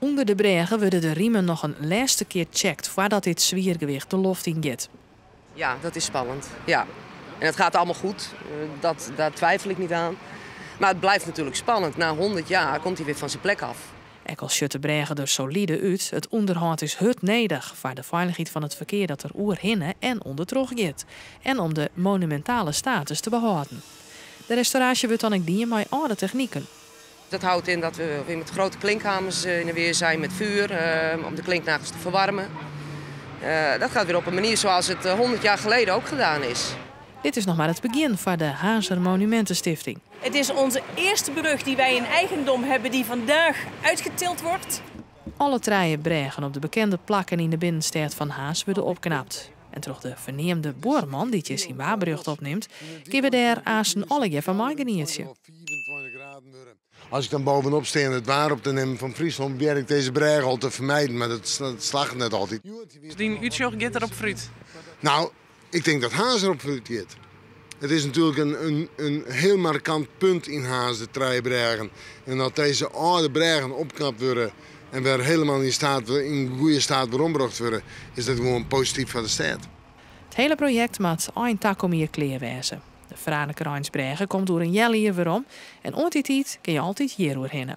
Under de brêge wurde de rimen noch in lêste kear checkt foardat dit swiergewicht de loft yn giet. Ja, dat is spannend. Ja. En het gaat allemaal goed, dat, daar twijfel ik niet aan. Maar het blijft natuurlijk spannend. Na 100 jaar komt hij weer van zijn plek af. Ek al sjocht de brêge der solide út, it ûnderhâld is hurd nedich foar de feilichheid fan it ferkear dat der oerhinne en ûndertroch giet en om de monumintale status te behâlden. De restauraasje wurdt dan ek dien mei âlde techniken. Dat houdt in dat we weer met grote klinkhamers in de weer zijn met vuur om de klinknagels te verwarmen. Dat gaat weer op een manier zoals het 100 jaar geleden ook gedaan is. Dit is noch mar it begjin foar de Harnzer Monumentenstifting. Het is onze eerste brug die wij in eigendom hebben die vandaag uitgetild wordt. Alle trije brêgen op de bekende plakken yn de binnenstêd fan Harns wurde opknapt. En troch de ferneamde buorman dy't hjir syn waarberjocht opnimt, kinne we dêr aansten allegear fan meigenietsje. As ik dan bovenop stean it waar op te nimmen fan Fryslân, probearje ik dizze brêge al te fermijden, mar dat slagget net altyd. Dus dyn útsjoch giet der op foarút? Nou, ik tink dat Harns der op foarút giet. It is natuerlik in hiel markant punt yn Harns, de trije brêgen. En as dizze âlde brêgen opknapt wurde en wer hielendal yn goede steat werombrocht wurde, is dat gewoan posityf foar de stêd. It hiele projekt moat ein takom jier klear wêze. De Franekereinsbrêge komt oer in healjier werom en oant dy tiid kinne je altyd hjir oerhinne.